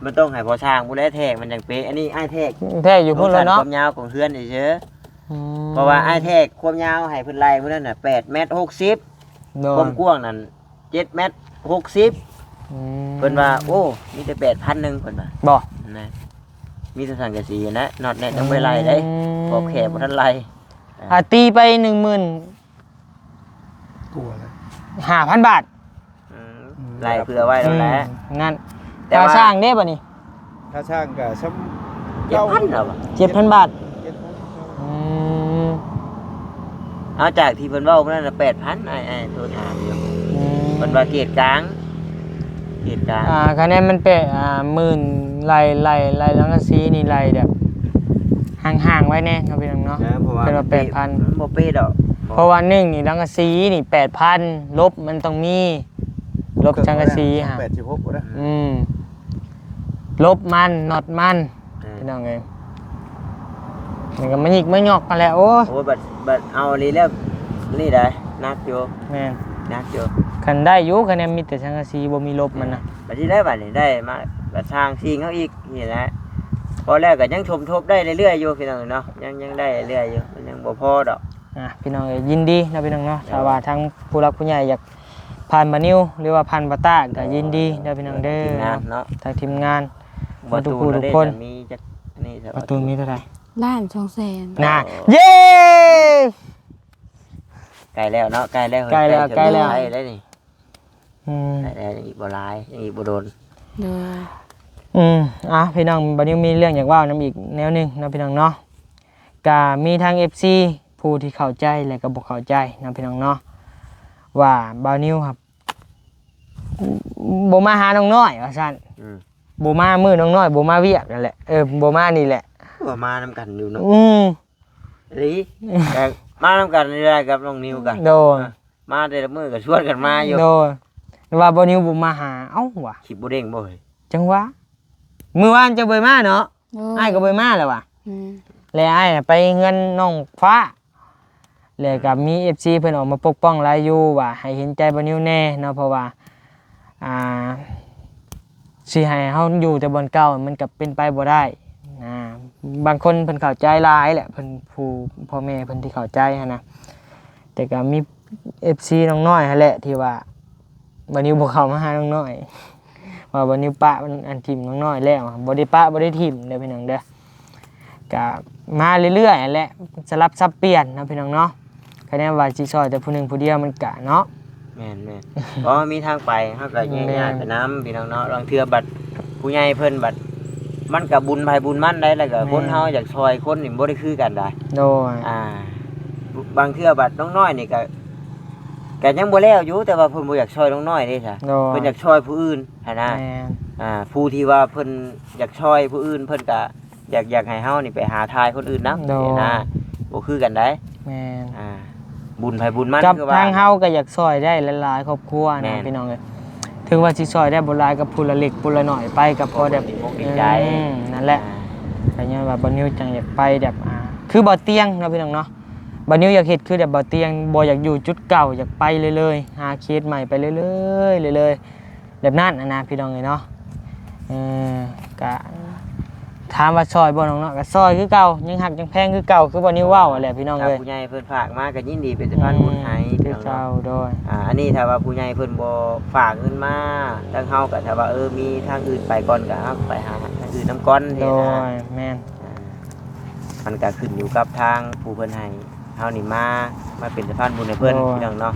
ມັນຕ້ອງໃຫ້ພໍ່ຊ່າງຜູ້ໃດແທກມັນຈັ່ງເປະ. ອັນນີ້ອ້າຍແທກ ແທກຢູ່ພຸ້ນແຫຼະເນາະ ຄວາມຍາວຂອງເຮືອນເສີ. ອືມ ເພາະວ່າອ້າຍແທກຄວາມຍາວໃຫ້ເພິ່ນໄລ່ມື້ນັ້ນນະ ແປດແມັດຫົກສິບ ໂດຍ ຄວາມກວ້າງນັ້ນເຈັດແມັດຫົກສິບ. ອືມ ເພິ່ນວ່າ ໂອ້ ມີແຕ່ແປດພັນໜຶ່ງ ເພິ່ນວ່າ. ບໍ່ ນະ ມີແຕ່ສັງກະສີນະ ນັອດແນັດຍັງບໍ່ໄດ້ໄລ່ເດ້. ອືມ ຂອບແຄບບໍ່ທັນໄລ່. ອ່າ ອ່າ ຕີໄປໜຶ່ງໝື່ນ ກວ່າແລ້ວ ຫ້າພັນບາດ. ອືມ ອືມ ໄລ່ເຜື່ອໄວ້ແລ້ວແຫຼະ. ອືມ ນັ້ນ ແຕ່ວ່າ ຄ່າຊ່າງເດ້ບາດນີ້? ຄ່າຊ່າງກໍຊ່ຳ ເຈັດພັນແລ້ວ. ເຈັດພັນບາດ. ເຈັດພັນ. ອືມ ເອົາ ຈາກທີ່ເພິ່ນເວົ້າມື້ນັ້ນນະ ແປດພັນ ອ້າຍ ອ້າຍໂທຖາມຢູ່. ອືມ ເພິ່ນວ່າເກດກາງ ເກດກາງ. ອ່າ ຄະແນນມັນແປດ ອ່າ ໝື່ນ ໄລ່ ໄລ່ ໄລ່ສັງກະສີນີ້ ໄລ່ແບບຫ່າງໆໄວ້ແດ່ເນາະ ພີ່ນ້ອງເນາະ. ເອີ ເພາະວ່າ ເພິ່ນວ່າແປດພັນ ມັນບໍ່ເປະດອກ. ເພາະວ່າໜຶ່ງນີ້ ສັງກະສີນີ້ແປດພັນ ລົບມັນຕ້ອງມີ ລົບສັງກະສີຫາ ແປດສິບຫົກພຸ້ນນະ. ອືມ ລົບມັນ ນັອດມັນ. ເອີ ພີ່ນ້ອງເອີຍ ມັນກໍມາຍິກມາຫຍອກກັນແຫຼະ. ໂອ້ ໂອ້ ບັດ ບັດເອົາອີ່ຫຼີແລ້ວ ນີ້ໄດ໋ ໜັກຢູ່. ແມ່ນ ໜັກຢູ່ ຄັນໄດ້ຢູ່ ຄະແນນມີແຕ່ສັງກະສີ ບໍ່ມີລົບມັນນະ. ບັດນີ້ໄດ້ ບັດນີ້ໄດ້ມາ ບັດສ້າງສິ່ງເຮົາອີກນີ້ແຫຼະ. ພໍແລ້ວກໍຍັງສົມທົບໄດ້ເລື້ອຍໆຢູ່ ພີ່ນ້ອງເນາະ ຍັງ ຍັງໄດ້ເລື້ອຍຢູ່ ມັນຍັງບໍ່ພໍດອກ. ອ່ະ ພີ່ນ້ອງເອີຍ ຍິນດີເນາະ ພີ່ນ້ອງເນາະ ຖ້າວ່າທາງຜູ້ຫຼັກຜູ້ໃຫຍ່ຢາກຜ່ານບ່າວນິວ ຫຼືວ່າຜ່ານບ່າວຕ້າ ກໍຍິນດີເດີ ພີ່ນ້ອງເດີ ທາງທີມງານເນາະ ທາງທີມງານ ໝົດທຸກຜູ້ທຸກຄົນ. ມີຈັກນີ້ ປະຕູມີເທົ່າໃດ? ລ້ານສອງແສນ ນະ. ເຢ້ ໃກ້ແລ້ວເນາະ ໃກ້ແລ້ວ ໃກ້ແລ້ວ ໃກ້ແລ້ວ ໃກ້ແລ້ວນີ້. ອືມ ໃກ້ແລ້ວ ຍັງອີກບໍ່ຫຼາຍ ຍັງອີກບໍ່ດົນ. ໂດຍ ອືມ ອ່ະ ພີ່ນ້ອງ ບັດນີ້ມີເລື່ອງຢາກເວົ້ານຳອີກແນວໜຶ່ງເນາະ ພີ່ນ້ອງເນາະ. ກະມີທັງເອັຟຊີຜູ້ທີ່ເຂົ້າໃຈ ແລະກໍບໍ່ເຂົ້າໃຈເນາະ ພີ່ນ້ອງເນາະ ວ່າບ່າວນິວ ບໍ່ມາຫານ້ອງນ້ອຍວ່າຊັ້ນ. ອືມ ບໍ່ມາມື້ນ້ອງນ້ອຍບໍ່ມາວຽກນັ້ນແຫຼະ ເອີ ບໍ່ມານີ້ແຫຼະ ກໍມານຳກັນຢູ່ເນາະ. ອືມ ອີ່ຫຼີ ແຕ່ມານຳກັນນີ້ແຫຼະກັບນ້ອງນິວກະ. ໂດຍ ມາແຕ່ລະມື້ກໍຊວນກັນມາຢູ່. ໂດຍ ວ່າບ່າວນິວບໍ່ມາຫາ ເອົ້າ ວ່າ ຄລິບບໍ່ເດ້ງບໍ່ເຮີ້ຍ? ຈັ່ງຫວະ ມື້ວານເຈົ້າບໍ່ໄດ້ມາເນາະ. ໂດຍ ອ້າຍກໍບໍ່ໄດ້ມາແລ້ວວ່າ. ອືມ ແລະອ້າຍໄປເຮືອນນ້ອງຟ້າ ແລະກໍ ອືມ ມີເອັຟຊີເພິ່ນອອກມາປົກປ້ອງຫຼາຍຢູ່ ວ່າໃຫ້ເຫັນໃຈບ່າວນິວແດ່ເນາະ ເພາະວ່າ ອ່າ ຊິໃຫ້ເຮົາຢູ່ແຕ່ບ່ອນເກົ່າມັນກໍເປັນໄປບໍ່ໄດ້ນະ. ບາງຄົນເພິ່ນເຂົ້າໃຈຫຼາຍແຫຼະ ເພິ່ນ ຜູ້ພໍ່ແມ່ເພິ່ນທີ່ເຂົ້າໃຈຫັ້ນນະ ແຕ່ກໍມີເອັຟຊີນ້ອງນ້ອຍຫັ້ນແຫຼະ ທີ່ວ່າບ່າວນິວບໍ່ເຂົ້າມາຫານ້ອງນ້ອຍ ວ່າບ່າວນິວປະ ອັນ ຖິ້ມນ້ອງນ້ອຍແລ້ວ. ບໍ່ໄດ້ປະ ບໍ່ໄດ້ຖິ້ມເດີ ພີ່ນ້ອງເດີ ກະມາເລື້ອຍໆຫັ້ນແຫຼະ ສະຫຼັບສັບປ່ຽນເນາະ ພີ່ນ້ອງເນາະ. ຄະແນນວ່າຊິຊ່ອຍແຕ່ຜູ້ໜຶ່ງຜູ້ດຽວມັນກະເນາະ. ແມ່ນໆ ເພາະວ່າມີທາງໄປ ເຮົາກໍແຍກຍ້າຍໄປນຳ ພີ່ນ້ອງເນາະ. ລາງເທື່ອບັດຜູ້ໃຫຍ່ເພິ່ນບັດ ມັນກໍບຸນໃຜບຸນມັນໄດ໋ ແລ້ວກໍ ແມ່ນ ຄົນເຮົາຢາກຊ່ອຍຄົນນີ້ບໍ່ໄດ້ຄືກັນໄດ໋. ໂດຍ ອ່າ ບາງເທື່ອບັດນ້ອງນ້ອຍນີ້ກໍ ກໍຍັງບໍ່ແລ້ວຢູ່ ແຕ່ວ່າເພິ່ນບໍ່ຢາກຊ່ອຍນ້ອງນ້ອຍເດ້ຊະ. ໂດຍ ເພິ່ນຢາກຊ່ອຍຜູ້ອື່ນຫັ້ນນະ. ແມ່ນ ອ່າ ຜູ້ທີ່ວ່າເພິ່ນຢາກຊ່ອຍຜູ້ອື່ນ ເພິ່ນກໍ ຢາກ ຢາກໃຫ້ເຮົານີ້ໄປຫາຖ່າຍຄົນອື່ນນຳ ໂດຍ ນີ້ນະ ບໍ່ຄືກັນໃດ໋. ແມ່ນ ອ່າ ບຸນໃຜບຸນມັນ ກັບ ຄືວ່າ ທາງເຮົາກໍຢາກຊ່ອຍໄດ້ຫຼາຍໆຄອບຄົວນະ ແມ່ນ ພີ່ນ້ອງເອີຍ. ເຖິງວ່າຊິຊ່ອຍໄດ້ບໍ່ຫຼາຍກໍຜູ້ລະເລັກຜູ້ລະໜ້ອຍໄປ ກໍພໍແບບ ກໍພໍດີອົກດີໃຈ ອືມ ນັ້ນແຫຼະ. ອ່າ ກໍຍ້ອນວ່າບ່າວນິວຈັ່ງຢາກໄປແບບ ອ່າ ຄືບ່າວຕຽງເນາະ ພີ່ນ້ອງເນາະ. ບ່າວນິວຢາກເຮັດຄືແບບບ່າວຕຽງ ບໍ່ຢາກຢູ່ຈຸດເກົ່າ ຢາກໄປເລື້ອຍໆ ຫາເຂດໃໝ່ໄປເລື້ອຍໆ ເລື້ອຍໆ ແບບນັ້ນນະ ພີ່ນ້ອງເອີຍເນາະ. ເອີ ກະຖາມວ່າຊ່ອຍບໍ່ນ້ອງເນາະ ກະຊ່ອຍຄືເກົ່າ ຍັງຮັກຍັງແພງຄືເກົ່າ ຄືບ່າວນິວເວົ້າຫັ້ນແຫຼະ ພີ່ນ້ອງເອີຍ. ຖ້າຜູ້ໃຫຍ່ເພິ່ນຝາກມາກໍຍິນດີເປັນສະພານບຸນໃຫ້ ອືມ ພີ່ນ້ອງເນາະ. ຄືເກົ່າ ໂດຍ ອ່າ ອັນນີ້ຖ້າວ່າຜູ້ໃຫຍ່ເພິ່ນບໍ່ຝາກເງິນມາ ທາງເຮົາກໍຖ້າວ່າ ເອີ ມີທາງອື່ນໄປກ່ອນ ກໍເຮົາໄປຫາທາງອື່ນນຳກ່ອນ. ໂດຍ ຊີ້ນະ ແມ່ນ ອ່າ ມັນກໍຂຶ້ນຢູ່ກັບທາງຜູ້ເພິ່ນໃຫ້ ເຮົານີ້ມາ ມາເປັນສະພານບຸນໃຫ້ເພິ່ນ ໂດຍ ພີ່ນ້ອງເນາະ.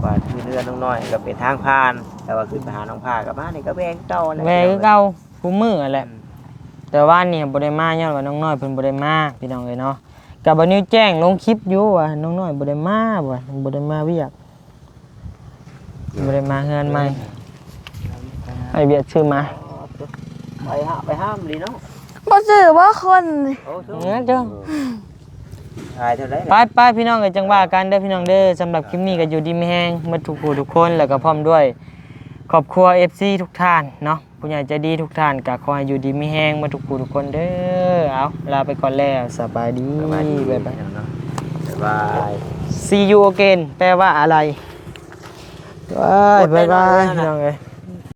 ວ່າຄືເຮືອນນ້ອງນ້ອຍກໍເປັນທາງຜ່ານ ແຕ່ວ່າຂຶ້ນໄປຫານ້ອງພ້າກໍມານີ້ກໍແວ່ຄືເກົ່າແຫຼະ ແວ່ຄືເກົ່າ ຄູ່ມື້ຫັ້ນແຫຼະ. ອືມ ແຕ່ວານນີ້ບໍ່ໄດ້ມາ ຍ້ອນວ່ານ້ອງນ້ອຍເພິ່ນບໍ່ໄດ້ມາ ພີ່ນ້ອງເອີຍເນາະ. ກໍບ່າວນິວແຈ້ງລົງຄລິບຢູ່ວ່ານ້ອງນ້ອຍບໍ່ໄດ້ມາ ວ່າບໍ່ໄດ້ມາວຽກ. ບໍ່ໄດ້ມາເຮືອນໃໝ່ ເອີ ອ້າຍວຽກຊື້ມາ. ໄປຫາ ໄປຫາມະລີເນາະ ບໍ່ຊື້ບໍ່ຄົນ. ໂອ້ ເອີ ເຈົ້າ ຂາຍເທົ່າໃດ? ໄປໆ ພີ່ນ້ອງເອີຍ ຈັ່ງວ່າກັນເດີພີ່ນ້ອງເດີ. ສຳລັບຄລິບນີ້ກໍຢູ່ດີມີແຮງໝົດທຸກຜູ້ທຸກຄົນ ແລ້ວກໍພ້ອມດ້ວຍຄອບຄົວເອັຟຊີທຸກທ່ານເນາະ. ຜູ້ໃຫຍ່ໃຈດີທຸກທ່ານກໍຂໍໃຫ້ຢູ່ດີມີແຮງໝົດທຸກຜູ້ທຸກຄົນເດີ. ເອົາ ລາໄປກ່ອນແລ້ວ ສະບາຍດີ ສະບາຍດີ ບາຍບາຍ ບາຍບາຍ. See you again ແປວ່າອາໄລ? ບາຍບາຍ ພີ່ນ້ອງເອີຍ.